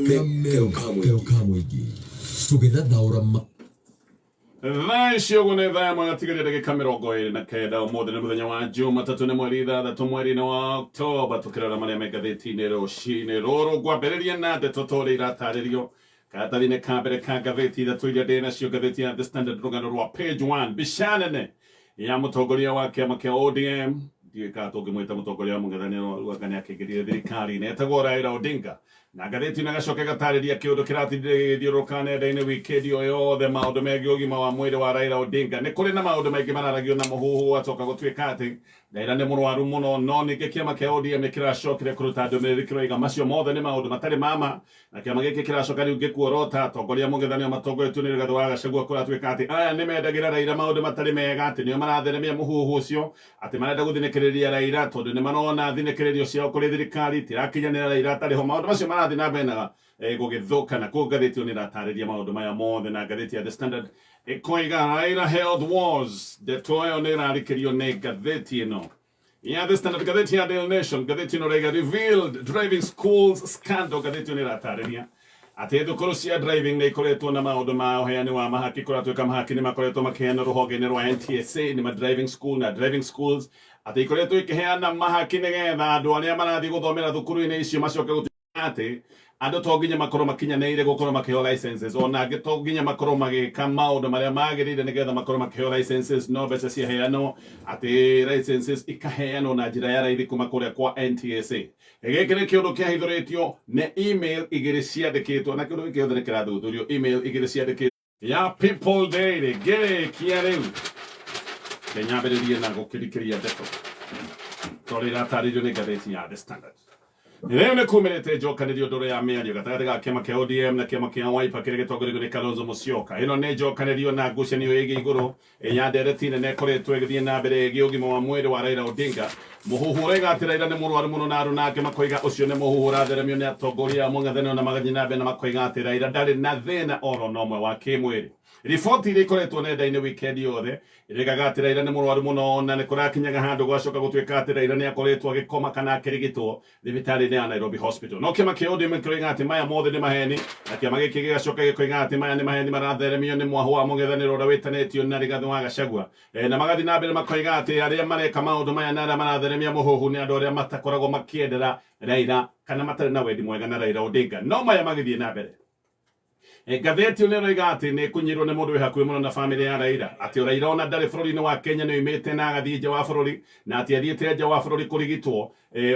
Kameme kero ka mũingĩ tũgĩthathaũra ma Thaa ici ũguo nĩ thaa ĩmwe gatigaria ndagĩka 29. Ũmũthĩ nĩ mũthenya wa Jumatatũ, nĩ mweri 6 mweri-inĩ wa Oktoba. Tũkĩrora marĩa me ngathĩti-inĩ rũcinĩ rũrũ, ngwambĩrĩria na ndeto ta ũrĩa iratarĩrio karatathi-inĩ ka mbere ka ngathĩti ithatũ iria ndĩ nacio. Ngathĩti ya The Standard, rũgano rwa page 1, mbica nene ya mũtongoria wa kĩama kĩa ODM, ndiũĩ kana tũngĩmwĩta mũtongoria wa mũng'ethanĩro rĩu anga nĩ akĩingĩrire thirikari-inĩ, etagwo Raila Odinga. Na ngathĩti ĩno ĩgacoka ĩgatarĩria kĩũndũ kĩratindire gĩgĩthiũrũrũka nenda-inĩ wikendi o yothe, maũndũ megiĩ ũgima wa mwĩrĩ wa Raila Odinga. Nĩ kũrĩ na maũndũ maingĩ mararagio na mũhuhu, gũgacoka gũtuĩka atĩ Raila nĩ mũrwaru mũno, no ningĩ kĩama kĩa ODM nĩ kĩracokire kũruta ndũmĩrĩri kĩroiga macio mothe nĩ maũndũ matarĩ ma ma. Na kĩama gĩkĩ kĩracoka rĩu gĩkuorota atongoria a mũng'ethanĩro matongoretio nĩ Rigathĩ wa Gachagua. Kũratuĩka atĩ aya nĩ mendagĩra Raila maũndũ matarĩ mega, atĩ nĩo maratheremia mũhuhu ũcio, atĩ marenda gũthinĩkĩrĩria Raila tondũ nĩ marona thinĩkĩrĩrio ciao kũrĩ thirikari itirakinyanĩra Raila atarĩ ho. Maũndũ macio marathiĩ na mbere na gũgĩthũka, na kũu ngathĩti ĩyo nĩ ĩratarĩria maũndũ maya mothe. Na ngathĩti ya The Standard ĩkoiga Raila health wars. Ndeto ĩyo nĩ ĩrarikĩrio nĩ ngathĩti ĩno ya The Standard. Ngathĩti ya Daily Nation, ngathĩti ĩno ĩraiga revealed driving schools scandal. Ngathĩti ĩyo nĩ ĩratarĩria atĩ thukuru cia driving nĩ ikoretwo na maũndũ ma ũheani wa mahaki. Kũratuĩka mahaki nĩ makoretwo makĩheanwo rũhonge-inĩ rwa NTSA, nĩ ma driving school na driving schools, atĩ ikoretwo ikĩheana mahaki nĩgetha andũ arĩa marathiĩ gũthomera thukuru-inĩ icio macoke gũtuĩka atĩ andũ to nginya makorwo makinyanĩire gũkorwo makĩheo licenses, ona angĩ to nginya makorwo magĩka maũndũ marĩa magĩrĩire nĩgetha makorwo makĩheo licenses, no mbeca ciaheanwo, atĩ licenses ikaheanwo na njĩra ya raithi kuma kũrĩa kwa NTSA. Gĩkĩ nĩ kĩũndũ kĩahithũrĩtio nĩ email igĩrĩ ciandĩkĩtwo, na kĩũndũ gĩkĩ gĩothe nĩ kĩrathuthurio. Email igĩrĩ ciandĩkĩtwo ya People Daily. Ngĩrĩkia rĩu, kĩnyambĩrĩrie na gũkĩrikĩria ndeto tondũ iratarĩrio nĩ ngathĩti ya The Standard. Rĩu nĩ kumĩrĩte njokanĩrio ndũrũ ya mĩario gatagatĩ ga kĩama kĩa ODM na kĩama kĩa Wiper kĩrĩa gĩtongoretio nĩ Kalonzo Musyoka. Ĩno nĩ njokanĩrio na ngucanio ĩgiĩ igũrũ ya ndereti nene ĩkoretwo ĩgĩthiĩ na mbere ĩgiĩ ũgima wa mwĩrĩ wa Raila Odinga. Mũhuhu ũroiga atĩ Raila nĩ mũrwaru mũno, na aruna ake makoiga ũcio nĩ mũhuhu ũratheremio nĩ atongoria a mũng'ethanĩro, na magathiĩ na mbere na makoiga atĩ Raila ndarĩ na thĩna oro na ũmwe wa kĩmwĩrĩ. Riboti iria ikoretwo nenda-inĩ wikendi yothe iregaga atĩ Raila nĩ mũrwaru mũno, na nĩ kũrakinyaga handũ gwacoka gũtuĩka atĩ Raila nĩ akoretwo agĩkoma kana akĩrigitwo thibitarĩ-inĩ ya Nairobi Hospital. No kĩama kĩa ODM kĩroiga atĩ maya mothe nĩ maheni, na kĩama gĩkĩ gĩgacoka gĩkoiga atĩ maya nĩ maheni maratheremio nĩ mwahũ wa mũng'ethanĩro ũrĩa wĩtanĩtio na Rigathĩ wa Gachagua. Na magathiĩ na mbere makoiga atĩ arĩa mareka maũndũ maya na arĩa maratheremia mũhuhu nĩ andũ arĩa matakoragwo makĩendera Raila kana matarĩ na wendi mwega na Raila Odinga. No maya magĩthiĩ na mbere, Ngathĩti ĩyo nĩ ĩroiga atĩ nĩ ĩkunyirwo nĩ mũndũ wĩ hakuhĩ mũno na bamĩrĩ ya Raila, atĩ Raila ona ndarĩ bũrũri-inĩ wa Kenya, nĩ oimĩte na agathiĩ nja wa bũrũri, na atĩ athiĩte nja wa bũrũri kũrigitwo.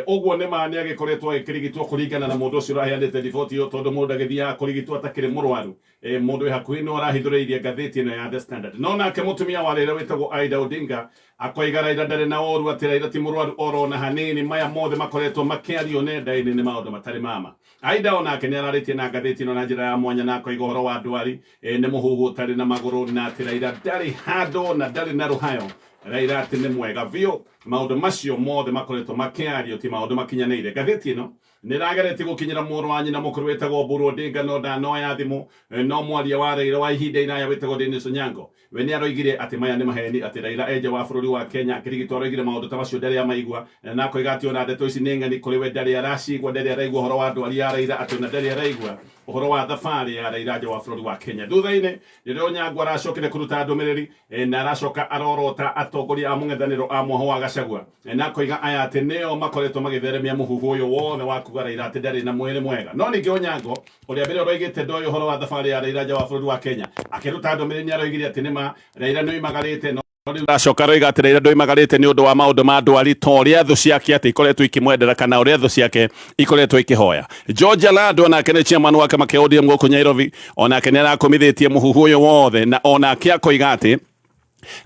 Ũguo nĩ ma nĩ agĩkoretwo agĩkĩrigitwo kũringana na mũndũ ũcio ũraheanĩte riboti ĩyo, tondũ mũndũ agĩthiaga kũrigitwo atakĩrĩ mũrwaru. Mũndũ wĩ hakuhĩ nĩwe ũrahithũrĩirie ngathĩti ĩno ya The Standard. No nake mũtumia wa Raila wĩtagwo Aida Odinga akoiga Raila ndarĩ na ũru, atĩ Raila ti mũrwaru oro na hanini, maya mothe makoretwo makĩario nenda-inĩ nĩ maũndũ matarĩ ma ma. Aida o nake nĩ ararĩtie na ngathĩti ĩno na njĩra ya mwanya na akoiga ũhoro wa ndwari nĩ mũhuhu ũtarĩ na magũrũ, na atĩ Raila ndarĩ handũ na ndarĩ na rũhayo. Raila atĩ nĩ mwega biũ, maũndũ macio mothe makoretwo makĩario ti maũndũ makinyanĩire. Ngathĩti ĩno nĩ ĩrageretie gũkinyĩra mũrũ wa nyina mũkũrũ wĩtagwo Oburu Odinga no ndanoya thimũ, no mwaria wa Raila wa ihinda iraya wĩtagwo Dennis Onyango we nĩ aroigire atĩ maya nĩ maheni, atĩ Raila e nja wa bũrũri wa Kenya akĩrigitwo. Aroigire maũndũ ta macio ndarĩ amaigua, na akoiga atĩ ona ndeto ici nĩ ng'ani kũrĩ we, ndarĩ aracigua, ndarĩ araigua ũhoro wa ndwari ya Raila, atĩ ona ndarĩ araigua ũhoro wa thabarĩ ya Raila nja wa bũrũri wa Kenya. Thutha-inĩ rĩrĩa Onyango aracokire kũruta ndũmĩrĩri na aracoka arorota atongoria a mũng'ethanĩro a mwahũ wa Gachagua, na akoiga aya atĩ nĩo makoretwo magĩtheremia mũhuhu ũyũ wothe wa kuga Raila atĩ ndarĩ na mwĩrĩ mwega. No ningĩ Onyango ũrĩa mbere ũroigĩte ndoĩ ũhoro wa thabarĩ ya Raila nja wa bũrũri wa Kenya, akĩruta ndũmĩrĩri nĩ aroigire atĩ nĩma Raila nĩ oimagarĩte, no rĩu aracoka aroiga atĩ Raila ndoimagarĩte nĩ ũndũ wa maũndũ ma ndwari ta ũrĩa thũ ciake atĩ ikoretwo ikĩmwendera kana ũrĩa thũ ciake ikoretwo ikĩhoya. George Alado onake nĩ chairman wa kĩama kĩa ODM gũkũ Nairobi, onake nĩ arakũmithĩtie mũhuhu ũyũ wothe, na onake akoiga atĩ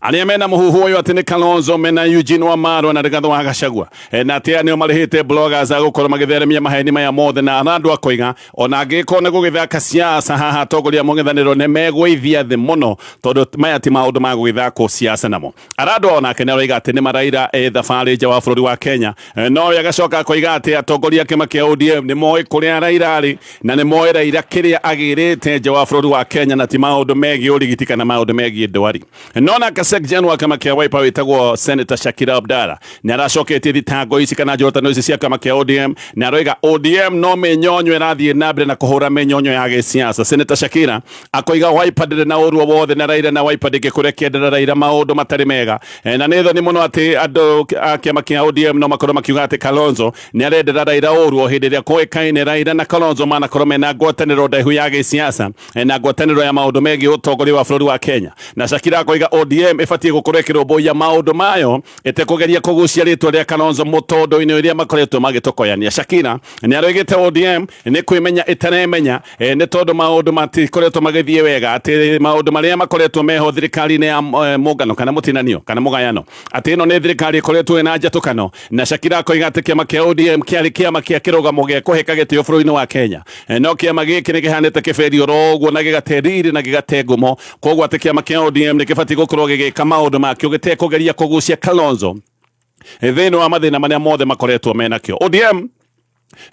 arĩa mena mũhuhu ũyũ atĩ nĩ Kalonzo mena Eugene Wamalwa na Rigathĩ wa Gachagua, na atĩ aya nĩo marĩhĩte bloggers a gũkorwo magĩtheremia maheni maya mothe. Na Alado akoiga ona angĩkorwo nĩ gũgĩthaka siasa haha, atongoria a mũng'ethanĩro nĩ megũithia thĩ mũno, tondũ maya ti maũndũ ma gũgĩthakwo siasa namo. Alado onake nĩ aroiga atĩ nĩ maraira thabarĩ nja wa bũrũri wa Kenya, no we agacoka akoiga atĩ atongoria a kĩama kĩa ODM nĩ moĩ kũrĩa Raila arĩ na nĩ moĩ Raila kĩrĩa agĩrĩte nja wa bũrũri wa Kenya, na ti maũndũ megiĩ ũrigiti kana maũndũ megiĩ ndwari. No nake Nake Secretary wa kĩama kĩa Wiper wĩtagwo Senator Shakira Abdalla nĩ aracoketie thitango ici kana njorotano ici cia kĩama kĩa ODM, na aroiga ODM no mĩnyonyo ĩrathiĩ na mbere na kũhũra mĩnyonyo ya gĩsiasa. Senator Shakira akoiga Wiper ndĩrĩ na ũru o wothe na Raila, na Wiper ndĩngĩkũrekendera Raila maũndũ matarĩ mega. Na nĩ thoni mũno atĩ andũ a kĩama kĩa ODM no makorwo makiuga atĩ Kalonzo nĩ arendera Raila ũru o hĩndĩ ĩrĩa kũĩkaine Raila na Kalonzo manakorwo mena ngwatanĩro ndaihu ya gĩsiasa na ngwatanĩro ya maũndũ megiĩ ũtongoria wa bũrũri wa Kenya. Na Shakira akoiga ODM ĩbatiĩ gũkorwo ĩkĩrũmbũiya maũndũ mayo ĩtekũgeria kũgucia rĩtwa rĩa Kalonzo mũtondo-inĩ ũrĩa makoretwo magĩtokoyania. Shakira nĩ aroigĩte ODM nĩ kwĩmenya ĩtaremenya, nĩ tondũ maũndũ matikoretwo magĩthiĩ wega, atĩ maũndũ marĩa makoretwo meho thirikari-inĩ ya mũngano kana mũtinanio kana mũgayano, atĩ ĩno nĩ thirikari ĩkoretwo ĩna njatũkano. Na Shakira akoiga atĩ kĩama kĩa ODM kĩarĩ kĩama kĩa kĩrũgamo gĩa kũhĩka gĩtĩo bũrũri-inĩ wa Kenya, no kĩama gĩkĩ nĩ kĩhanĩte kĩberi oro ũguo na gĩgate riri na gĩgate ngumo, koguo atĩ kĩama kĩa ODM nĩ kĩbatiĩ gũkorwo gĩgĩka maũndũ makĩo gĩtekũgeria kũgucia Kalonzo thĩinĩ wa mathĩna marĩa mothe makoretwo menakĩo. ODM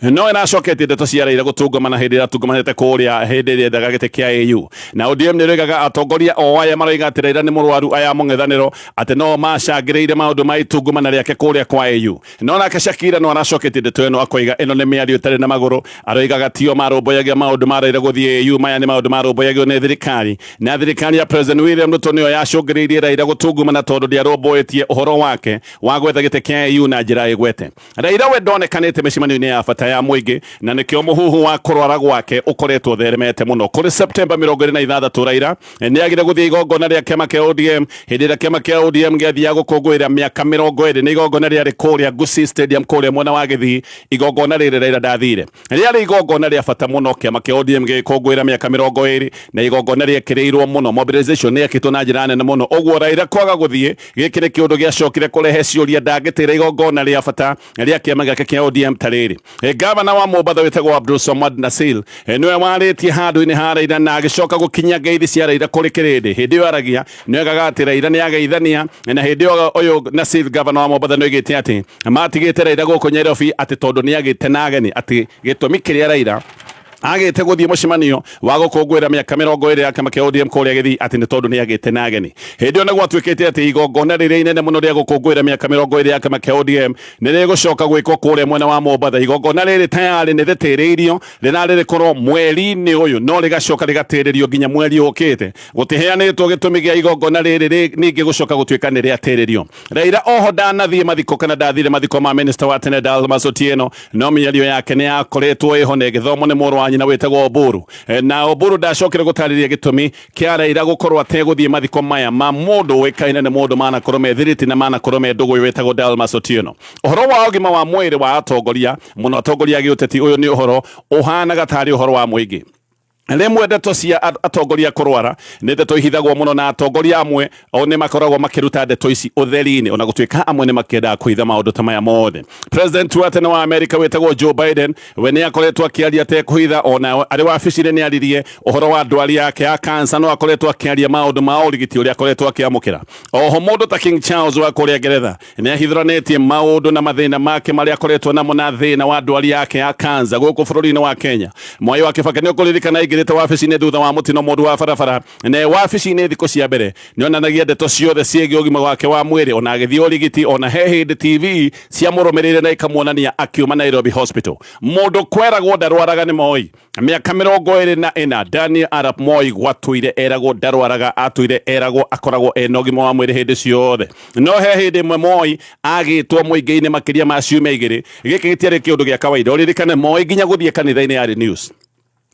no ĩracoketie ndeto cia Raila gũtungumana hĩndĩ ĩrĩa atungumanĩte kũrĩa hĩndĩ ĩrĩa endaga gĩtĩ kĩa AU. Na ODM nĩ ĩroigaga atongoria o aya maroiga atĩ Raila nĩ mũrwaru, aya mũng'ethanĩro, atĩ no macangĩrĩire maũndũ ma itungumana rĩake kũrĩa kwa AU. No nake Shakira no aracoketie ndeto ĩno, akoiga ĩno nĩ mĩario ĩtarĩ na magũrũ. Aroigaga tio marũmbũyagia maũndũ ma Raila gũthiĩ AU, maya nĩ maũndũ marũmbũyagio nĩ thirikari, na thirikari ya President William Ruto nĩyo yacũngĩrĩirie Raila gũtungumana tondũ ndĩarũmbũĩtie ũhoro wake wa gwetha gĩtĩ kĩa AU na njĩra ĩgwete. Raila we ndonekanĩte mĩcemanio-inĩ ya bata ya mũingĩ, na nĩkĩo mũhuhu wa kũrwara gwake ũkoretwo ũtheremete mũno. Kũrĩ Septemba 26 Raila nĩ agire gũthiĩ igongona rĩa kĩama kĩa ODM hĩndĩ ĩrĩa kĩama kĩa ODM gĩathiaga gũkũngũĩra mĩaka 20. Nĩ igongona rĩarĩ kũrĩa Gusii Stadium kũrĩa mwena wa Gĩthii. Igongona rĩrĩ Raila ndathire, rĩarĩ igongona rĩa bata mũno, kĩama kĩa ODM gĩgĩkũngũĩra mĩaka 20, na igongona rĩekĩrĩirwo mũno, mobilization nĩ yekĩtwo na njĩra nene mũno. Ũguo Raila kwaga gũthiĩ, gĩkĩ nĩ kĩũndũ gĩacokire kũrehe ciũria, ndangĩtĩra igongona rĩa bata rĩa kĩama gĩake kĩa ODM ta rĩrĩ. Gavana wa Mombatha wĩtagwo Abdul Samad Nasil nĩwe warĩtie handũ-inĩ ha Raila na agĩcoka gũkinyia ngeithi cia Raila kũrĩ kĩrĩndĩ. Hĩndĩ ĩyo aragia nĩ oigaga atĩ Raila nĩ ageithania, na hĩndĩ ĩyo ũyũ Nasil, gavana wa Mombatha, nĩ oigĩte atĩ matigĩte Raila gũkũ Nairobi atĩ tondũ nĩ agĩte na ageni, atĩ gĩtũmi kĩrĩa Raila agĩte gũthiĩ mũcemanio wa gũkũngũĩra mĩaka 20 ya kĩama kĩa ODM kũrĩa Gĩthii atĩ nĩ tondũ nĩ agĩte na ageni. Hĩndĩ ĩyo nĩ gwatuĩkĩte atĩ igongona rĩrĩa inene mũno rĩa gũkũngũĩra mĩaka 20 ya kĩama kĩa ODM nĩ rĩgũcoka gwĩkwo kũrĩa mwena wa Mombatha. Igongona rĩrĩ tayarĩ nĩ rĩtĩrĩirio, rĩrarĩ rĩkorwo mweri-inĩ ũyũ, no rĩgacoka rĩgatĩrĩrio nginya mweri ũkĩte. Gũtiheanĩtwo gĩtũmi gĩa igongona rĩrĩ ningĩ gũcoka gũtuĩka nĩ rĩatĩrĩrio. Raila oho ndanathiĩ mathiko kana ndathire mathiko ma minister wa tene Dalmas Otieno, no mĩario yake nĩ yakoretwo ĩho na ĩgĩthomwo nĩ mũrũ wa nyina wĩtagwo Oburu. Na Oburu ndacokire gũtarĩria gĩtũmi kĩa Raila gũkorwo ategũthiĩ mathiko maya ma mũndũ ũĩkaine nĩ mũndũ manakorwo me thiriti na manakorwo me ndũgũ wĩtagwo Dalmas Otieno. Ũhoro wa ũgima wa mwĩrĩ wa atongoria, mũno atongoria a gĩũteti, ũyũ nĩ ũhoro ũhanaga tarĩ ũhoro wa mũingĩ. Rĩmwe ndeto cia atongoria kũrwara nĩ ndeto ihithagwo mũno, na atongoria amwe o nĩ makoragwo makĩruta ndeto ici ũtheri-inĩ, ona gũtuĩka amwe nĩ makĩendaga kũhitha maũndũ ta maya mothe. President wa tene wa America wĩtagwo Joe Biden we nĩ akoretwo akĩaria atekũhitha, ona arĩ wabici-inĩ nĩ aririe ũhoro wa ndwari yake ya cancer, no akoretwo akĩaria maũndũ ma ũrigiti ũrĩa akoretwo akĩamũkĩra. Oho mũndũ ta King Charles wa kũrĩa Ngeretha nĩ ahithũranĩtie maũndũ na mathĩna make marĩa akoretwo namo na thĩna wa ndwari yake ya cancer. Gũkũ bũrũri-inĩ wa Kenya, Mwai wa Kibaki, nĩ ũkũririkana, aingĩrĩte wabici-inĩ thutha wa mũtino mũũru wa barabara, na wabici-inĩ thikũ cia mbere nĩ onanagia ndeto ciothe ciĩgiĩ ũgima wake wa mwĩrĩ, ona agĩthiĩ ũrigiti, ona he hĩndĩ TV ciamũrũmĩrĩire na ikamuonania akiuma Nairobi Hospital. Mũndũ kweragwo ndarwaraga nĩ Moi mĩaka 24. Daniel Arap Moi gwatũire eragwo ndarwaraga, atũire eragwo akoragwo ena ũgima wa mwĩrĩ hĩndĩ ciothe, no he hĩndĩ ĩmwe Moi agĩtwo mũingĩ-inĩ makĩria ma ciumia 2. Gĩkĩ gĩtiarĩ kĩũndũ gĩa kawaida. Ũririkane Moi nginya gũthiĩ kanitha-inĩ yarĩ news.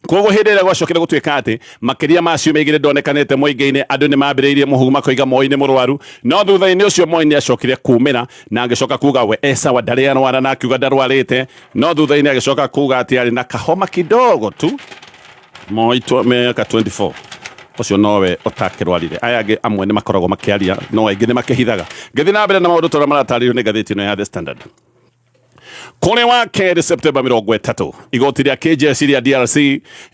Koguo hĩndĩ ĩrĩa gwacokire gũtuĩka atĩ makĩria ma ciumia 2 ndonekanĩte mũingĩ-inĩ, andũ nĩ mambĩrĩirie mũhuhu makoiga Moi nĩ mũrwaru. No thutha-inĩ ũcio Moi nĩ acokire kumĩra na agĩcoka kuga we e sawa, ndarĩ arwara, na akiuga ndarwarĩte, no thutha-inĩ agĩcoka kuga atĩ arĩ na kahoma kidogo tu. Moi mĩaka 24 ũcio nowe ũtakĩrwarire, aya angĩ amwe nĩ makoragwo makĩaria, no aingĩ nĩ makĩhithaga. Ngĩthiĩ na mbere na maũndũ tũrĩa maratarĩrio nĩ ngathĩti ĩno ya The Standard. Kũrĩ wa kerĩ Septemba 30, igoti rĩa kĩjeshi rĩa DRC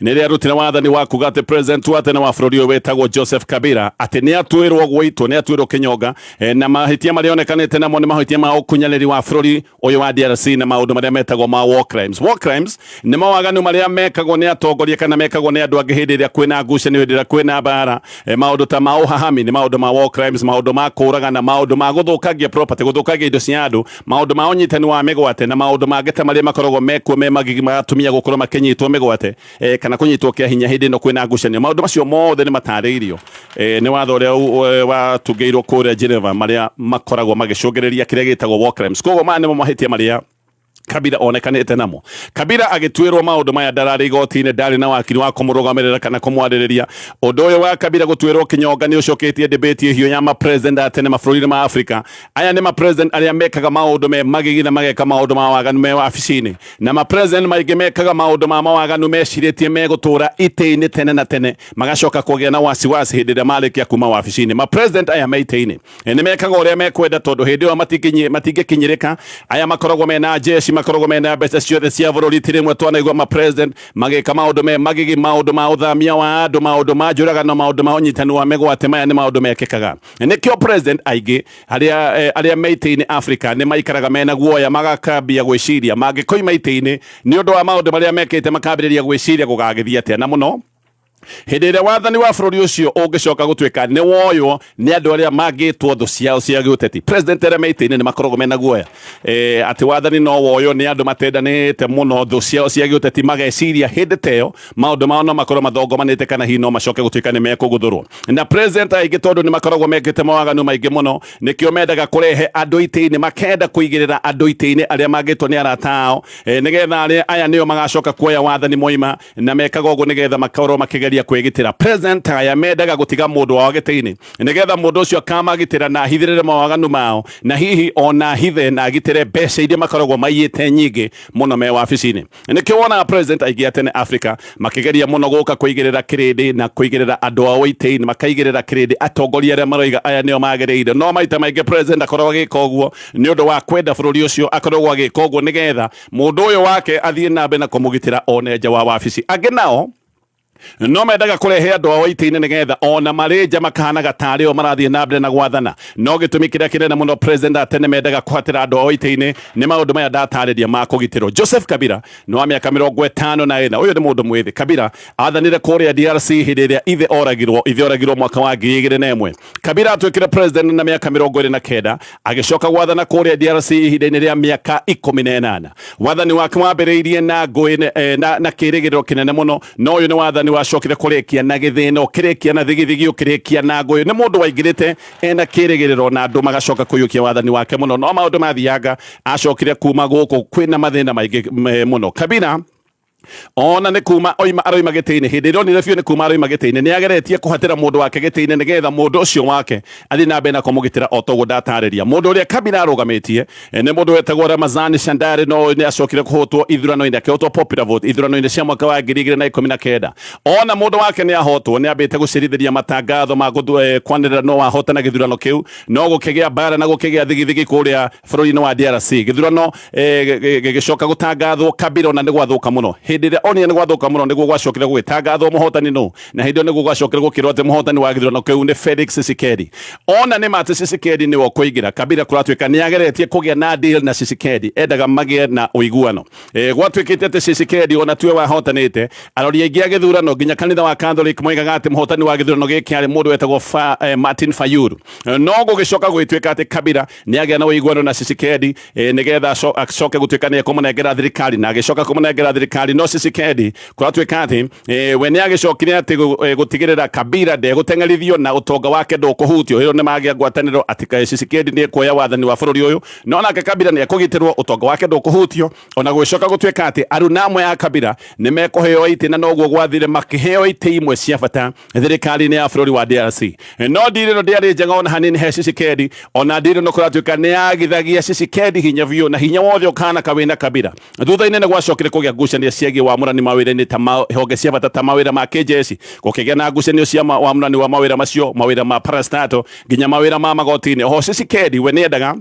nĩ rĩarutire wathani wa kuga atĩ president wa tene wa bũrũri ũyũ wĩtagwo Joseph Kabila atĩ nĩ atuĩrwo gũitwo, nĩ atuĩrwo kĩnyonga na mahĩtia marĩa onekanĩte namo nĩ mahĩtia ma ũkunyanĩri wa bũrũri ũyũ wa DRC na maũndũ marĩa metagwo ma war crimes. War crimes nĩ mawaganu marĩa mekagwo nĩ atongoria kana mekagwo nĩ andũ angĩ hĩndĩ ĩrĩa kwĩna ngucanio, hĩndĩ ĩrĩa kwĩna mbara. Maũndũ ta ma ũhahami nĩ maũndũ ma war crimes, maũndũ ma kũũragana, maũndũ ma gũthũkangia property, gũthũkangia indo cia andũ, maũndũ ma ũnyitani wa mĩgwate na maũndũ mangĩ ta marĩa makoragwo mekuo me magigi ma atumia gũkorwo makĩnyitwo mĩgwate kana kũnyitwo kĩa hinya hĩndĩ ĩno kwĩna ngucanio. Maũndũ macio mothe nĩ matarĩirio nĩ watho ũrĩa watungĩirwo kũrĩa Geneva, marĩa makoragwo magĩcũngĩrĩria kĩrĩa gĩtagwo war crimes. Koguo maya nĩmo mahĩtia marĩa Kabila onekanĩte namo. Kabila agĩtuĩrwo maũndũ maya ndararĩ igoti-inĩ, ndarĩ na wakiri wa kũmũrũgamĩrĩra kana kũmwarĩrĩria. Ũndũ ũyũ wa Kabila gũtuĩrwo kĩnyonga nĩ ũcoketie debate hiũ ya ma-president a tene mabũrũri-inĩ ma Afrika. Aya nĩ ma-president arĩa mekaga maũndũ me magigi na mageka maũndũ ma waganu me wabici-inĩ, na ma-president maingĩ mekaga maũndũ ma mawaganu mecirĩtie megũtũra itĩ-inĩ tene na tene, magacoka kũgĩa na wasiwasi hĩndĩ ĩrĩa marĩkia kuma wabici-inĩ. Ma-president aya me itĩ-inĩ nĩ mekaga ũrĩa mekwenda tondũ hĩndĩ ĩyo matingĩkinyĩrĩka. Aya makoragwo mena jeshi, makoragwo mena mbeca ciothe cia bũrũri. Ti rĩmwe twanaigua ma-president magĩka maũndũ me magigi, maũndũ ma ũthamia wa andũ, maũndũ ma njũragano, maũndũ ma ũnyitani wa mĩgwate. Maya nĩ maũndũ mekĩkaga. Nĩkĩo president aingĩ arĩa me itĩ-inĩ Africa nĩ maikaraga mena guoya, magakambia gwĩciria mangĩkoima itĩ-inĩ nĩ ũndũ wa maũndũ marĩa mekĩte, makambĩrĩria gwĩciria gũgagĩthiĩ atĩa, na mũno hĩndĩ ĩrĩa wathani wa bũrũri ũcio ũngĩcoka gũtuĩka nĩ woywo nĩ andũ arĩa mangĩtwo thũ ciao cia gĩũteti. President arĩa me itĩ-inĩ nĩ makoragwo mena guoya atĩ wathani no woywo nĩ andũ matendanĩte mũno, thũ ciao cia gĩũteti, mageciria hĩndĩ ta ĩyo maũndũ mao no makorwo mathongomanĩte kana hihi no macoke gũtuĩka nĩ mekũguthũrwo. Na president aingĩ, tondũ nĩ makoragwo mekĩte mawaganu maingĩ mũno, nĩkĩo mendaga kũrehe andũ itĩ-inĩ, makenda kũigĩrĩra andũ itĩ-inĩ arĩa mangĩtwo nĩ arata ao, nĩgetha arĩa aya nĩo magacoka kuoya wathani moima, na mekaga ũguo nĩgetha makorwo makĩgeria kwĩgitĩra. President aya mendaga gũtiga mũndũ wao gĩtĩ-inĩ nĩgetha mũndũ ũcio akamagitĩra na ahithĩrĩre mawaganu mao, na hihi ona ahithe na agitĩre mbeca iria makoragwo maiyĩte nyingĩ mũno me wabici-inĩ. Nĩkĩo wonaga president aingĩ a tene Africa makĩgeria mũno gũka kũigĩrĩra kĩrĩndĩ na kũigĩrĩra andũ ao itĩ-inĩ, makaigĩrĩra kĩrĩndĩ atongoria arĩa maroiga aya nĩo magĩrĩire. No maita maingĩ president akoragwo agĩka ũguo nĩ ũndũ wa kwenda bũrũri ũcio, akoragwo agĩka ũguo nĩgetha mũndũ ũyũ wake athiĩ na mbere na kũmũgitĩra one nja wa wabici. Angĩ nao no mendaga kũrehe andũ ao itĩ-inĩ nĩgetha ona marĩ nja makahanaga tarĩ o marathiĩ na mbere na gwathana. No gĩtũmi kĩrĩa kĩnene mũno president a tene mendaga kũhatĩra andũ ao itĩ-inĩ nĩ maũndũ maya ndatarĩria ma kũgitĩrwo. Joseph Kabila nĩ wa mĩaka 54. Ũyũ nĩ mũndũ mwĩthĩ. Kabila athanire kũrĩa DRC hĩndĩ ĩrĩa ithe oragirwo. Ithe oragirwo mwaka wa 2001. Kabila atuĩkire president na mĩaka 29, agĩcoka gwathana kũrĩa DRC ihinda-inĩ rĩa mĩaka 18. Wathani wake wambĩrĩirie na ngũĩ na kĩrĩgĩrĩro kĩnene mũno, no ũyũ nĩ wathani wacokire kũrĩkia na gĩthĩna, ũkĩrĩkia na thigithigi, ũkĩrĩkia na ngũĩ. Nĩ mũndũ waingĩrĩte ena kĩrĩgĩrĩro na andũ magacoka kũiyũkia wathani wake mũno, no maũndũ mathianga acokire kuma gũkũ kwĩna mathĩna maingĩ mũno. Kabila ona nĩ kuma oima aroima gĩtĩ-inĩ, hĩndĩ ĩrĩa onire biũ nĩ kuma aroima gĩtĩ-inĩ, nĩ ageretie kũhatĩra mũndũ wake gĩtĩ-inĩ nĩgetha mũndũ ũcio wake athiĩ na mbere na kũmũgitĩra o toguo ndatarĩria. Mũndũ ũrĩa Kabila arũgamĩtie nĩ mũndũ wetagwo Ramazani Shandari, no nĩ acokire kũhotwo ithurano-inĩ, akĩhotwo popular vote ithurano-inĩ cia mwaka wa 2019. Ona mũndũ wake nĩ ahotwo, nĩ ambĩte gũcirithĩria matangatho ma kwanĩrĩra no wahotana gĩthurano kĩu, no gũkĩgĩa mbara na gũkĩgĩa thigithigi kũrĩa bũrũri-inĩ wa DRC. Gĩthurano gĩgĩcoka gũtangathwo, Kabila ona nĩ gwathũka mũno. Hĩndĩ ĩrĩa onire nĩ gwathũka mũno, nĩguo gwacokire gũgĩtangathwo mũhotani nũ, na hĩndĩ ĩyo nĩguo gwacokire gũkĩrwo atĩ mũhotani wa gĩthurano kĩu nĩ Felix Tshisekedi. Ona nĩ ma atĩ Tshisekedi nĩwe ũkũingĩra, Kabila kũratuĩka nĩ ageretie kũgĩa na deal na Tshisekedi, endaga magĩe na ũiguano. Gwatuĩkĩte atĩ Tshisekedi ona tiwe wahotanĩte. Arori aingĩ a gĩthurano nginya kanitha wa Catholic moigaga atĩ mũhotani wa gĩthurano gĩkĩ arĩ mũndũ wetagwo Martin Fayulu, no gũgĩcoka gũgĩtuĩka atĩ Kabila nĩ agĩa na ũiguano na Tshisekedi nĩgetha acoke gũtuĩka nĩ ekũmũnengera thirikari, na agĩcoka kũmũnengera thirikari. No Tshisekedi kũratuĩka atĩ we nĩ agĩcokire atĩ gũtigĩrĩra Kabila ndegũteng'erithio na ũtonga wake ndũkũhutio. Ĩyo nĩ magĩa ngwatanĩro atĩ Tshisekedi nĩ ekuoya wathani wa bũrũri ũyũ, no nake Kabila nĩ ekũgitĩrwo, ũtonga wake ndũkũhutio. Ona gũgĩcoka gũtuĩka atĩ aruna amwe a Kabila nĩ mekũheo itĩ, na noguo gwathire makĩheo itĩ imwe cia bata thirikari-inĩ ya bũrũri wa DRC. No ndiri ĩno ndĩarĩ njega ona hanini he Tshisekedi. Ona ndiri ĩno kũratuĩka nĩ yagithagia Tshisekedi hinya biũ, na hinya wothe ũkahana kawĩna Kabila. Thutha-inĩ nĩ gwacokire kũgĩa ngucanio ciĩgiĩ wamũrani mawĩra-inĩ ta honge cia bata ta mawĩra ma kĩjeshi, gũkĩgĩa na ngucanio cia wamũrani wa mawĩra macio, mawĩra ma parastato nginya mawĩra ma magoti-inĩ. Oho Tshisekedi we nĩendaga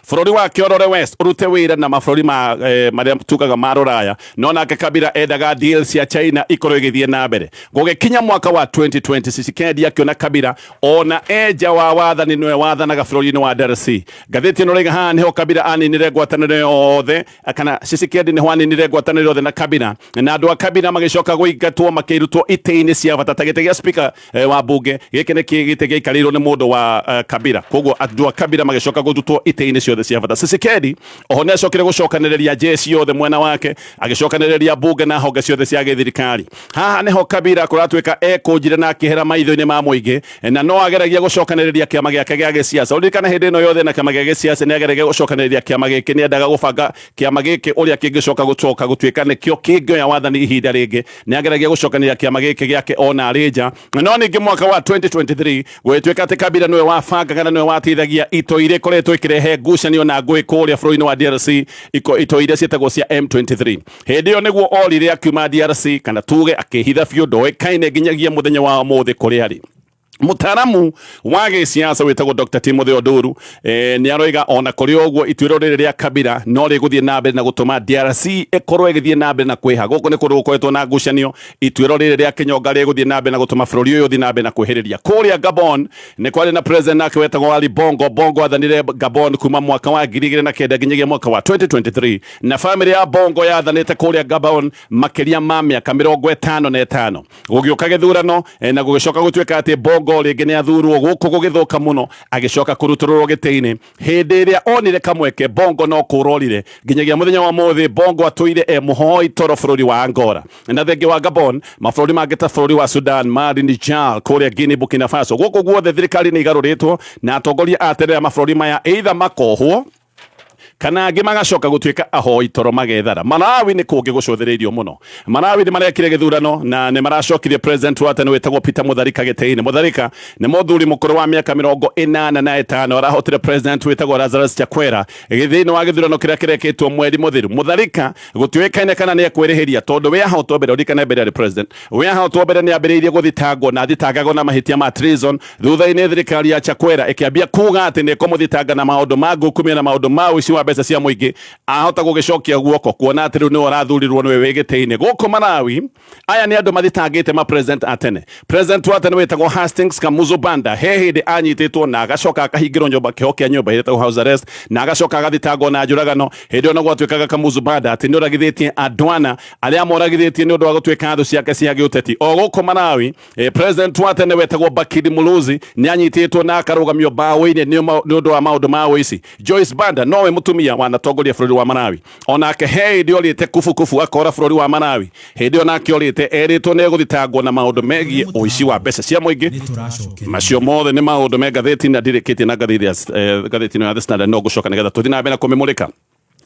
Bũrũri wa Kiorore West ũrute wĩra na mabũrũri ma marĩa tugaga ma rũraya, no nake Kabila endaga deal cia China ikorwo igĩthiĩ na mbere. Gũgĩkinya mwaka wa 2020, Tshisekedi akĩona Kabila ona enja wa wathani nĩwe wathanaga bũrũri-inĩ wa DRC. Ngathĩti ĩno rĩga haha nĩho Kabila aninire ngwatanĩro yothe, kana Tshisekedi nĩho aninire ngwatanĩro yothe na Kabila, na andũ a Kabila magĩcoka gũingatwo makĩrutwo itĩ-inĩ cia bata ta gĩtĩ gĩa speaker wa bunge. Gĩkĩ nĩ gĩtĩ gĩaikarĩirwo nĩ mũndũ wa Kabila, koguo andũ a Kabila magĩcoka gũthutwo itĩ-inĩ ciothe cia bata. Tshisekedi oho nĩ acokire gũcokanĩrĩria jeshi yothe mwena wake, agĩcokanĩrĩria bunge na honge ciothe cia gĩthirikari. Haha nĩho Kabila kũratuĩka ekũnjire na akĩhera maitho-inĩ ma mũingĩ, na no ageragia gũcokanĩrĩria kĩama gĩake gĩa gĩsiasa. Ũririkane hĩndĩ ĩno yothe na kĩama gĩa gĩsiasa nĩ ageragia gũcokanĩrĩria kĩama gĩkĩ, nĩ endaga gũbanga kĩama gĩkĩ ũrĩa kĩngĩcoka gũcoka gũtuĩka nĩkĩo kĩngĩoya wathani ihinda rĩngĩ. Nĩ ageragia gũcokanĩrĩria kĩama gĩkĩ gĩake ona arĩ nja. No ningĩ mwaka wa 2023 gũgĩtuĩka atĩ Kabila nĩwe wabangaga na nĩwe wateithagia itoi iria ikoretwo ikĩrehe ngucanio na ngũĩ kũrĩa bũrũri-inĩ wa DRC, itoi iria ciĩtagwo cia M23. Hĩndĩ ĩyo nĩguo orire akiuma DRC, kana tuge akĩhitha biũ, ndoĩkaine nginyagia mũthenya wa ũmũthĩ kũrĩa arĩ. Mũtaaramu wa gĩsiasa wĩtagwo Dr. Timothy Oduru nĩ aroiga ona kũrĩ ũguo ituĩro rĩrĩ rĩa Kabila no rĩgũthiĩ na mbere na gũtũma DRC ĩkorwo ĩgĩthiĩ na mbere na kwĩha. Gũkũ nĩ kũndũ gũkoretwo na ngucanio. Ituĩro rĩrĩ rĩa kĩnyonga rĩgũthiĩ na mbere na gũtũma bũrũri ũyũ ũthiĩ na mbere na kwĩhĩrĩria. Kũrĩa Gabon nĩ kwarĩ na president nake wetagwo Ali Bongo. Bongo athanire Gabon kuma mwaka wa 2009 nginyagia mwaka wa 2023, na famĩlĩ ya Bongo yathanĩte kũrĩa Gabon makĩria ma mĩaka 55. Gũgĩũka gĩthurano na gũgĩcoka gũtuĩka atĩ Bongo rĩngĩ nĩ athurwo. Gũkũ gũgĩthũka mũno, agĩcoka kũrutũrũrwo gĩtĩ-inĩ. Hĩndĩ ĩrĩa onire kamweke, Bongo no kũrorire. Nginyagia mũthenya wa mũthĩ Bongo atũire e mũhoi toro bũrũri wa Angola. Na thengia wa Gabon, mabũrũri mangĩ ta bũrũri wa Sudan, Mali, Niger, kũrĩa Guinea, Burkina Faso, gũkũ guothe thirikari nĩ igarũrĩtwo na atongoria a tene a mabũrũri maya either makohwo kana angĩ magacoka gũtuĩka ahoi toro magethara. Malawi nĩ kũngĩ gũcũthĩrĩirio mũno. Malawi nĩ marekire gĩthurano na nĩ maracokirie president wa tene wĩtagwo Peter Mutharika gĩtĩ-inĩ. Mutharika nĩ mũthuri mũkũrũ wa mĩaka 85, arahotire president wĩtagwo Lazarus Chakwera thĩinĩ wa gĩthurano kĩrĩa kĩrekĩtwo mweri mũthiru. Mutharika gũtiũĩkaine kana nĩ ekwĩrĩhĩria, tondũ we ahotwo mbere, ũririkane mbere arĩ president, we ahotwo mbere nĩ ambĩrĩirie gũthitangwo na athitangagwo na mahĩtia ma treason. Thutha-inĩ thirikari ya Chakwera ĩkĩambia kuga atĩ nĩ ĩkũmũthitanga na maũndũ ma ngukumio na maũndũ ma ũici wa mbeca cia mũingĩ. Ahota gũgĩcokia guoko kuona atĩ rĩu nĩwe ũrathurirwo, nĩwe wĩ gĩtĩ-inĩ. Gũkũ Malawi aya nĩ andũ mathitangĩte ma president a tene. President wa tene wĩtagwo Hastings Kamuzu Banda he hĩndĩ anyitĩtwo na agacoka akahingĩrwo nyũmba, kĩho kĩa nyũmba ĩtagwo house arrest, na agacoka agathitangwo na njũragano. Hĩndĩ ĩyo no gwatuĩkaga Kamuzu Banda atĩ nĩ oragithĩtie andũ ana arĩa moragithĩtie nĩ ũndũ wa gũtuĩka thũ ciake cia gĩũteti. O gũkũ Malawi, president wa tene wetagwo Bakili Muluzi nĩ anyitĩtwo na akarũgamio mbaũ-inĩ nĩ ũndũ wa maũndũ ma ũici. Joyce Banda nowe mũtumia wanatongoria bũrũri wa Malawi, onake he hĩndĩ orĩte kubukubu akora bũrũri wa Malawi. Hĩndĩ ĩyo nake orĩte erĩtwo nĩ egũthitangwo na maũndũ megiĩ ũici wa mbeca cia mũingĩ. Macio mothe nĩ maũndũ me ngathĩti na ndirĩkĩtie na ngathĩti ĩno ya The Standard, no ngũcoka nĩgetha tũthiĩ na mbere na kũmĩmũrĩka.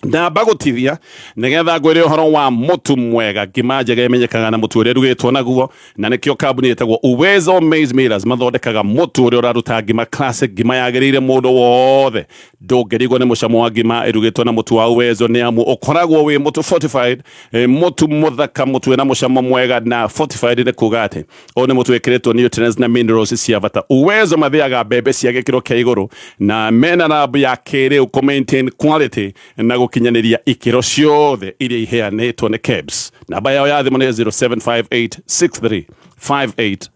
Ndamba gũtithia nĩgetha ngwĩre ũhoro wa mũtu mwega. Ngima njega ĩmenyekaga na mũtu ũrĩa ĩrugĩtwo naguo, na nĩkĩo kambuni ĩtagwo Uwezo Maize Millers mathondekaga mũtu ũrĩa ũraruta ngima classic, ngima yagĩrĩire mũndũ wothe. Ndũngĩrigwo nĩ mũcamo wa ngima ĩrugĩtwo na mũtu wa Uwezo, nĩ amu ũkoragwo wĩ mũtu fortified, mũtu mũthaka, mũtu wĩna mũcamo mwega. Na fortified nĩ kuga atĩ ũyũ nĩ mũtu wĩkĩrĩtwo nutrients na minerals cia bata. Uwezo mathĩaga mbembe cia gĩkĩro kĩa igũrũ na mena lab ya kĩrĩu kũ maintain quality na gũkinyanĩria ikĩro ciothe iria iheanĩtwo nĩ KEBS. Namba yao ya thimũ nĩ 0758635890.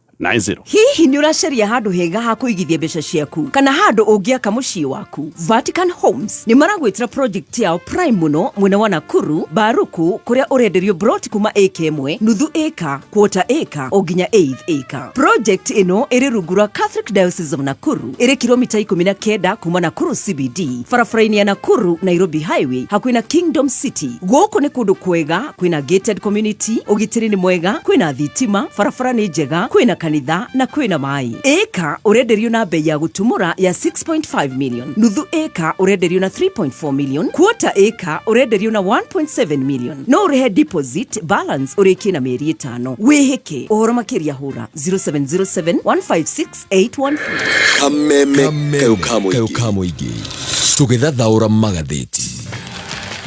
Hihi nĩ ũracaria handũ hega ha kũigithia mbeca ciaku kana handũ ũngĩaka mũciĩ waku? Vatican Homes nĩ maragwĩtĩra project yao prime mũno mwena wa Nakuru, Baruku, kũrĩa ũrenderio broti kuma ĩka 1, nuthu ĩka, quarter ĩka o nginya eighth ĩka. Project ĩno ĩrĩ rungu rwa Catholic Diocese of Nakuru, ĩrĩ kilomita 19 kuma Nakuru CBD, barabara-inĩ ya Nakuru Nairobi Highway, hakuhĩ na Kingdom City. Gũkũ nĩ kũndũ kwega, kwĩna gated community, ũgitĩri nĩ mwega, kwĩna thitima, barabara nĩ njega, kwĩna kanitha na kwĩna maĩ. Ĩka ũrenderio na bei ya gũtumũra ya 6.5 million, nuthu ĩka ũrenderio na 3.4 million, quarter ĩka ũrenderio na 1.7 million. No ũrĩhe deposit, balance ũrĩkie na mĩeri 5. Wĩhĩke. Ũhoro makĩria hũra 0707 156 814. Kameme kayũ ka mũingĩ, tũgĩthathaũra magathĩti.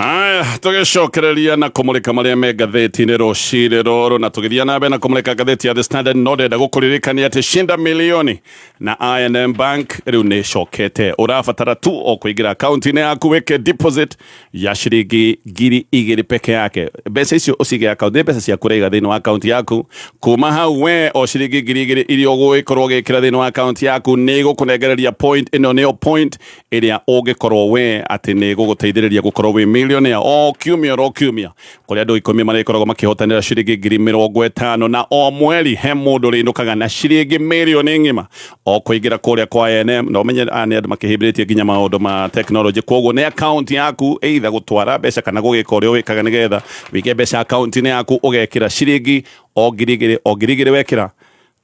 Haya, tũgĩcokereria na kũmũrĩka marĩa me ngathĩti-inĩ rũcinĩ rũrũ, na tũgĩthiĩ na mbere na kũmũrĩka ngathĩti ya The Standard, no ndĩrenda gũkũririkania atĩ Shinda Milioni na I&M Bank rĩu nĩ ĩcokete. Ũrabatara tu o kũingĩra akaunti-inĩ yaku wĩke deposit ya ciringi 2000 peke yake. Mbeca icio ũcige akaunti, nĩ mbeca ciaku ũraiga thĩinĩ wa akaunti yaku. Kuma hau we o ciringi 2000 iria ũgũgĩkorwo ũgĩkĩra thĩinĩ wa akaunti yaku nĩ ĩgũkũnengereria point. Ĩno nĩyo point ĩrĩa ũngĩkorwo we atĩ nĩ gũgũteithĩrĩria gũkorwo wĩ millionaire o kiumia oro kiumia, kũrĩa andũ 10 marĩkoragwo makĩhotanĩra ciringi 50,000, na o mweri he mũndũ ũrĩinũkaga na ciringi mirioni ng'ima o kũingĩra kũrĩa kwa I&M. Na ũmenye aya nĩ andũ makĩhĩmbĩrĩtie nginya maũndũ ma technology, koguo nĩ account yaku either gũtwara mbeca kana gũgĩka ũrĩa wĩkaga nĩgetha wĩige mbeca account-inĩ yaku, ũgekĩra ciringi o 2000, o 2000 wekĩra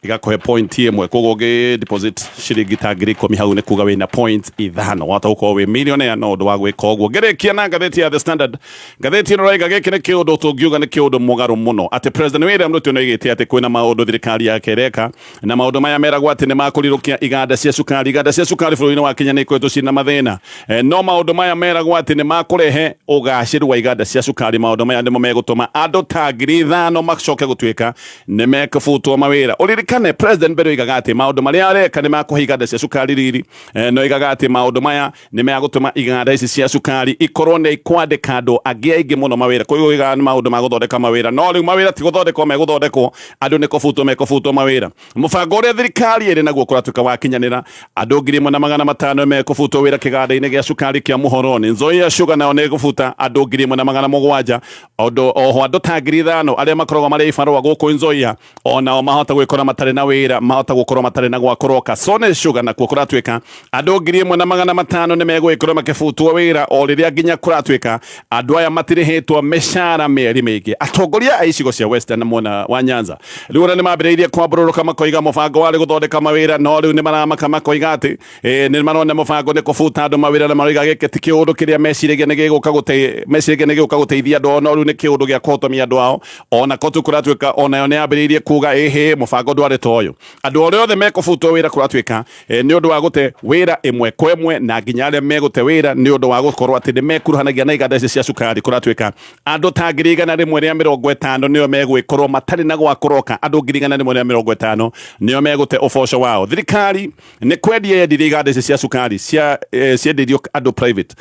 igakũhe point ĩmwe. Koguo ũngĩ deposit ciringi ta 10,000 hau nĩ kuga wĩna point 5, wahota gũkorwo wĩ millionaire no ũndũ wa gwĩka ũguo. Ngĩrĩkia na ngathĩti ya The Standard, ngathĩti ĩno raiga gĩkĩ nĩ kĩũndũ tũngiuga nĩ kĩũndũ mũgarũ mũno, atĩ President William Ruto nĩoigĩte atĩ kwĩna maũndũ thirikari yake ĩreka, na maũndũ maya meragwo atĩ nĩ makũrirũkia iganda cia cukari. Iganda cia cukari bũrũri-inĩ wa Kenya nĩ ikoretwo ciĩna mathĩna, no maũndũ maya meragwo atĩ nĩ makũrehe ũgacĩru wa iganda cia cukari. Maũndũ maya nĩmo megũtũma andũ ta 5,000 macoke gũtuĩka nĩ mekũbutwo mawĩra. Ũririkane President mbere oigaga atĩ maũndũ marĩa areka nĩ makũhe iganda cia cukari riri, no oigaga atĩ maũndũ maya nĩ megũtũma iganda ici cia cukari ikorwo nĩ ikwandĩka andũ angĩ aingĩ mũno mawĩra. Koguo oigaga nĩ maũndũ ma gũthondeka mawĩra, no rĩu mawĩra ti gũthondekwo megũthondekwo, andũ nĩ kũbutwo mekũbutwo mawĩra. Mũbango ũrĩa thirikari ĩrĩ naguo kũratuĩka wakinyanĩra, andũ 1,500 mekũbutwo wĩra kĩganda-inĩ gĩa cukari kĩa Muhoroni. Nzoia Sugar nayo nĩ ĩgũbuta andũ 1,700. Ũndũ oho andũ ta 5,000 arĩa makoragwo marĩ ibarũa gũkũ Nzoia onao mahota gwĩkora matarĩ na wĩra, mahota gũkorwo matarĩ na gwa kũroka. Sony Sugar nakuo kũratuĩka andũ 1,500 nĩ megũgĩkorwo makĩbutwo wĩra, o rĩrĩa nginya kũratuĩka andũ aya matirĩhĩtwo mĩcara mĩeri mĩingĩ. Atongoria a icigo cia Western na mwena wa Nyanza rĩu ona nĩ mambĩrĩirie kwambũrũrũka, makoiga mũbango warĩ gũthondeka mawĩra, no rĩu nĩ maramaka, makoiga atĩ nĩ marona mũbango nĩ kũbuta andũ mawĩra, na maroiga gĩkĩ ti kĩũndũ kĩrĩa meciragia nĩ gĩgũka gũte meciragia nĩ gĩgũka gũteithia andũ ao, no rĩu nĩ kĩũndũ gĩa kũhotomia andũ ao. Ona kotu kũratuĩka onayo nĩ yambĩrĩirie kuga ĩhĩ mũbango ndwarĩ ta ũyũ. Andũ arĩa othe mekũbutwo wĩra kũratuĩka nĩ ũndũ wa gũte wĩra ĩmwe kwa ĩmwe, na nginya arĩa megũte wĩra nĩ ũndũ wa gũkorwo atĩ nĩ mekuruhanagia na iganda ici cia cukari. Kũratuĩka andũ ta 150,000 nĩo megwĩkorwo matarĩ na gwa kũroka, andũ 150,000 nĩo megũte ũboco wao. Thirikari nĩ kwendia yendirie iganda ici cia cukari cia ciendeirio andũ private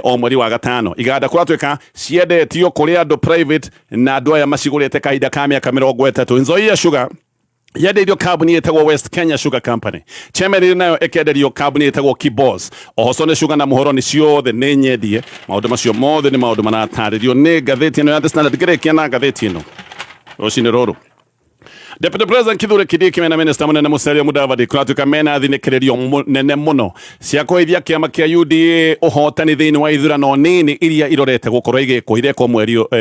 o mweri wa gatano. Iganda kũratuĩka ciendetio kũrĩ andũ private, na andũ aya macigũrĩte kahinda ka mĩaka 30. Nzoia Sugar yendeirio kambuni ĩtagwo West Kenya Sugar Company, Chemelil nayo ĩkenderio kambuni ĩtagwo Kibos, oho Sony Sugar na Muhoroni ciothe nĩ nyendie. Maũndũ macio mothe nĩ maũndũ maratarĩrio nĩ ngathĩti ĩno ya The Standard. Ngĩrĩkia na ngathĩti ĩno rũcinĩ rũrũ, Deputy President Kithure Kindiki mena Minister munene Musalia Mudavadi kũratuĩka mena thinĩkĩrĩrio nene mũno cia kũheithia kĩama kĩa UDA ũhotani thĩinĩ wa ithurano nini iria irorete gũkorwo igĩkwo irekwo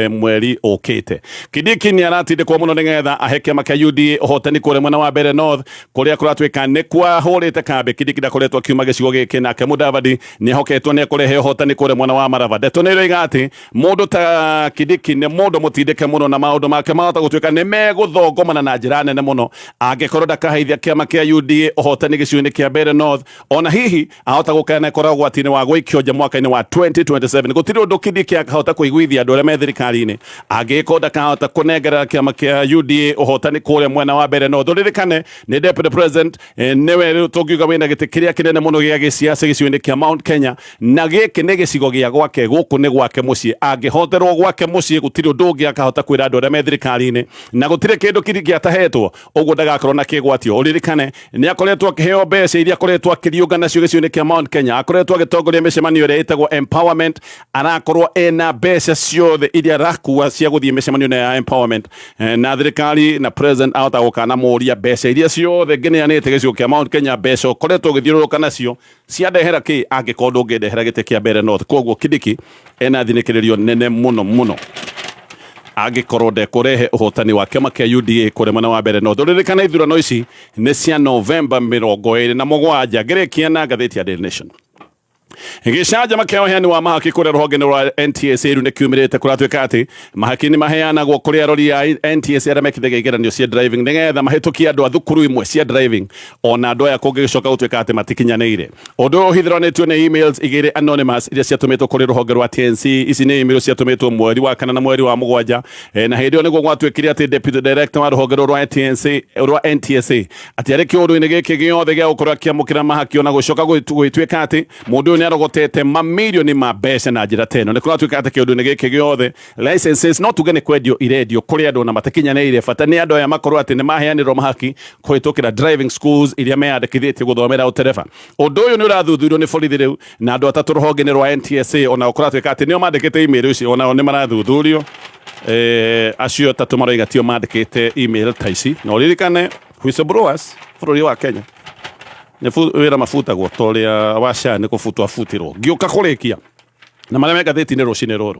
mweri ũkĩte. Kindiki nĩ aratindĩkwo mũno nĩgetha ahe kĩama kĩa UDA ũhotani kũrĩa mwena wa Mbeere North, kũrĩa kũratuĩka nĩ kwahũrĩte kambĩ. Kindiki ndakoretwo akiuma gĩcigo gĩkĩ, nake Mudavadi nĩ ehoketwo nĩ ekũrehe ũhotani kũrĩa mwena wa Maraba. Ndeto nĩ iroiga atĩ mũndũ ta Kindiki nĩ mũndũ mũtindĩke mũno, na maũndũ make mahota gũtuĩka nĩ megũthongomana na njĩra nene mũno angĩkorwo ndakaheithia kĩama kĩa UDA ũhotani gĩcigo-inĩ kĩa Mbeere North. Ona hihi ahota gũkenekora ũgwati-inĩ wa gũikio nja mwaka-inĩ wa 2027. Gũtirĩ ũndũ Kindiki akahota kũiguithia andũ arĩa me thirikari-inĩ angĩkorwo ndakahota kũnengerera kĩama kĩa UDA ũhotani kũrĩa mwena wa Mbeere North. Ũririkane nĩ Deputy President, nĩwe rĩu tũngiuga wĩna gĩtĩ kĩrĩa kĩnene mũno gĩa gĩsiasa gĩcigo-inĩ kĩa Mount Kenya, na gĩkĩ nĩ gĩcigo gĩa gwake, gũkũ nĩ gwake mũciĩ. Angĩhoterwo gwake mũciĩ gũtirĩ ũndũ ũngĩ akahota kwĩra andũ arĩa me thirikari-inĩ, na gũtirĩ kĩndũ Kindiki atahetwo, ũguo ndagakorwo na kĩgwatio. Ũririkane nĩ akoretwo akĩheo mbeca iria akoretwo akĩriũnga nacio gĩcigo-inĩ kĩa Mount Kenya, akoretwo agĩtongoria mĩcemanio ĩrĩa ĩtagwo empowerment, arakorwo ena mbeca ciothe iria arakua cia gũthiĩ mĩcemanio ya empowerment, na thirikari na president ahota gũkana mũria mbeca iria ciothe ngeneanĩte gĩcigo kĩa Mount Kenya, mbeca ũkoretwo ũgĩthiũrũrũka nacio ciandehera kĩ angĩkorwo ndũngĩndehera gĩtĩ kĩa Mbeere North. Koguo Kindiki ena thinĩkĩrĩrio nene mũno mũno angĩkorwo ndekũrehe ũhotani wa kĩama kĩa UDA kũrĩa mwena wa Mbeere North. Ũririkane ithurano ici nĩ cia Novemba 27. Ngĩrĩkia na ngathĩti ya Daily Nation. Gĩcanjama kĩa ũheani wa mahaki kũrĩa rũhonge-inĩ rwa NTSA rĩu nĩ kiumĩrĩte. Kũratuĩka atĩ mahaki nĩ maheanagwo kũrĩ arori a NTSA arĩa mekithagia igeranio cia driving nĩgetha mahĩtũkie andũ a thukuru imwe cia driving, ona andũ aya kũngĩgĩcoka gũtuĩka atĩ matikinyanĩire. Ũndũ ũyũ ũhithũranĩtio nĩ emails igĩrĩ anonymous iria ciatũmĩtwo kũrĩ rũhonge rwa TNC. Ici nĩ email ciatũmĩtwo mweri wa kana na mweri wa mũgwanja. Na hĩndĩ ĩyo nĩguo gwatuĩkire atĩ deputy director wa rũhonge rũrũ rwa TNC, rwa NTSA, atĩ arĩ kĩũndũ-inĩ gĩkĩ gĩothe gĩa gũkorwo akĩamũkĩra mahaki, ona gũcoka gũgĩtuĩka atĩ mũndũ ũyũ nĩ arogotete mamirioni ma mbeca na njĩra ta ĩno. Nĩ kũratuĩka atĩ kĩũndũ-inĩ gĩkĩ gĩothe licenses no tuge nĩ kwendio irendio kũrĩ andũ na matakinyanĩire. Bata nĩ andũ aya makorwo atĩ nĩ maheanĩrwo mahaki kũhĩtũkĩra driving schools iria meyandĩkithĩtie gũthomera ũtereba. Ũndũ ũyũ nĩ ũrathuthurio nĩ borithi rĩu, na andũ atatũ rũhonge-inĩ rwa NTSA, ona kũratuĩka atĩ nĩo mandĩkĩte email ici, onao nĩ marathuthurio. Acio atatũ maroiga tio mandĩkĩte email ta ici, na ũririkane whistleblowers bũrũri wa Kenya nĩ wĩra mabutagwo ta ũrĩa wa SHA nĩ kũbutwo abutirwo. Ngĩũka kũrĩkia na marĩa me ngathĩti-inĩ rũcinĩ rũrũ.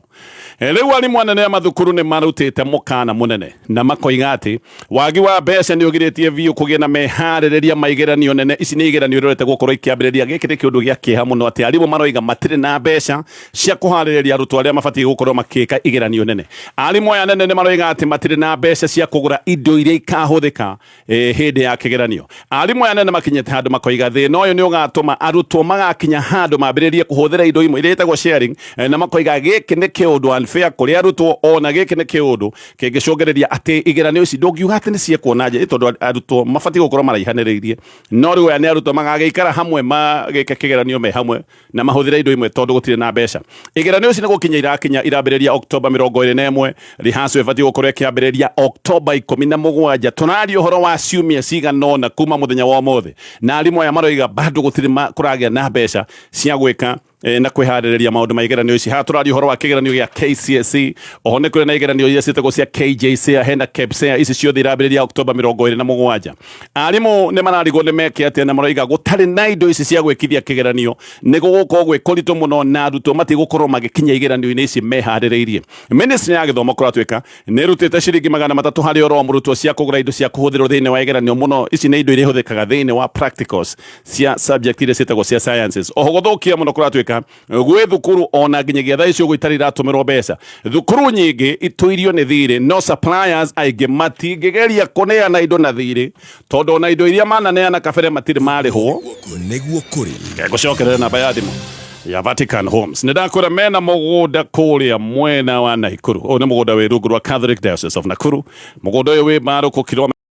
Rĩu arimũ anene a mathukuru nĩ marutĩte mũkana mũnene na makoiga atĩ wagi wa mbeca nĩ ũgirĩtie biũ kũgĩa na meharĩrĩria ma igeranio nene. Ici nĩ igeranio irorete gũkorwo ikĩambĩrĩria. Gĩkĩ nĩ kĩũndũ gĩa kĩeha mũno atĩ arimũ maroiga matirĩ na mbeca cia kũharĩrĩria arutwo arĩa mabatiĩ gũkorwo makĩka igeranio nene. Arimũ aya nene nĩ maroiga atĩ matirĩ na mbeca cia kũgũra indo iria ikahũthĩka hĩndĩ ya kĩgeranio. Arimũ aya nene makinyĩte handũ makoiga thĩna ũyũ nĩ ũgatũma arutwo magakinya handũ mambĩrĩrie kũhũthĩra indo imwe iria ĩtagwo sharing, na makoiga gĩkĩ nĩ kĩũndũ unfair kũrĩ arutwo, ona gĩkĩ nĩ kĩũndũ kĩngĩcũngĩrĩria atĩ igeranio ici ndũngiuga atĩ nĩ ciekwo na njĩra, tondũ arutwo mabatiĩ gũkorwo maraihanĩrĩirie, no rĩu aya nĩ arutwo magagĩikara hamwe magĩke kĩgeranio me hamwe na mahũthĩre indo imwe tondũ gũtirĩ na mbeca. Igeranio ici nĩ gũkinya irakinya, irambĩrĩria Oktoba 21. Rehearsal ĩbatiĩ gũkorwo ĩkĩambĩrĩria Oktoba 17. Tũraria ũhoro wa ciumia cigana ũna kuma mũthenya wa ũmũthĩ, na arimũ aya maroiga bado gũtirĩ kũragĩa na mbeca cia gwĩka na kwĩharĩrĩria maũndũ ma igeranio ici. Haha tũraria ũhoro wa kĩgeranio gĩa KCSE. Oho nĩ kũrĩ na igeranio iria ciĩtagwo cia KJSEA, hena KPSEA. Ici ciothe irambĩrĩria Oktoba 27. Arimũ nĩ mararigwo nĩ meke atĩa, na maroiga gũtarĩ na indo ici cia gwĩkithia kĩgeranio nĩ gũgũkorwo gwĩ kũritũ mũno na arutwo matigũkorwo magĩkinya igeranio-inĩ ici meharĩrĩirie. Ministry ya gĩthomo kũratuĩka nĩ ĩrutĩte ciringi 300 harĩ oro mũrutwo cia kũgũra indo cia kũhũthĩrwo thĩinĩ wa igeranio mũno. Ici nĩ indo iria ihũthĩkaga thĩinĩ wa practicals cia subject iria ciĩtagwo cia sciences. Oho gũthũkia mũno, kũratuĩka gwĩ thukuru ona nginyagia thaa ici ũguo itarĩ iratũmĩrwo mbeca. Thukuru nyingĩ itũirio nĩ thirĩ, no suppliers aingĩ matingĩgeria kũneana indo na thirĩ, tondũ ona indo iria mananeana kabere matirĩ marĩhwo. Nĩguo kũrĩ. Ngũcokerere namba ya thimũ ya Vatican Homes. Nĩ ndakwĩra mena mũgũnda kũrĩa mwena wa Nakuru. Ũyũ nĩ mũgũnda wĩ rungu rwa Catholic Diocese of Nakuru. Mũgũnda ũyũ wĩ Marũkũ kilomita